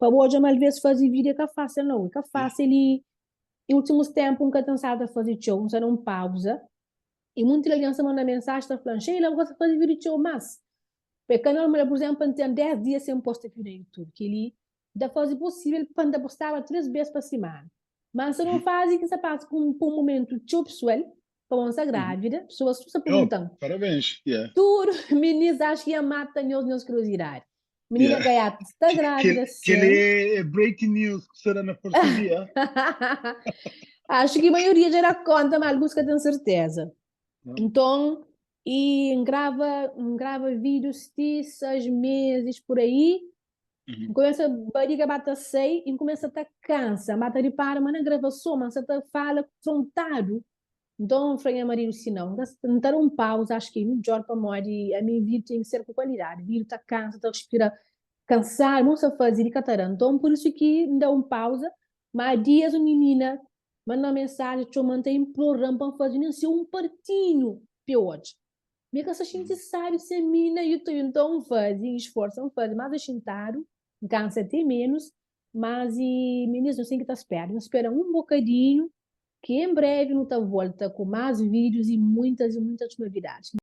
Pa bo odja ma alvês faze vídiu é ka fásil nau, é ka fásil i i últimus ténpu N ka ten stadu ta faze txeu, N sta na un pauza i monti di algen sta manda mensaji ta fla-m, Sheila bu ka sta faze vídiu txeu más. Pa é ka normal, pur izénplu, pa N ten 10 dia sen posta vídiu na YouTube, kel-li N ta faze posível pa N ta postaba 3 bês pa simana. Má N sta na un fazi ki N sta pasa pa un momentu txeu pesoal, pamodi N sta grávida, pesoas tudu sta Oh, pergunta-m. parabéns. Yeah. Tudu minis acha ki nha mata nhos nhos kuriozidadi. Menina Yeah. gaiata sta grávida Kel sim. é breaking news ki sta da na força dia. Acho ki maioria dja da konta, ma alguns ka ten serteza. Nton, i N grava, N grava vídius ti 6 meses por aí. N kumesa bariga ba ta sai i N kumesa ta kansa, N ba ta ripara ma na gravason ma N sa ta fala frontadu. Nton, N fla nha maridu si nau, N ta da un pauza, acho ki é midjor pamodi ami vídiu ten ki ser ku kualidadi, vídiu ta kansa, ta respira kansadu, mon sa faze di ka ta da. Nton, pur isu ki N da un pauza, ma dias un minina manda-m mensaji txoma-m ta inplora-m pa N faze nen se un partinhu pa e odja. Mi ka sa xinti sabi sen mi na YouTube, nton N faze, N sforsa N faze, mas axintadu, N kansa te menus, mas i minis nhos ten ki ta spera, nhos spera un bokadinhu ki em brevi nu ta volta ku mas vídeos i muitas i muitas novidades.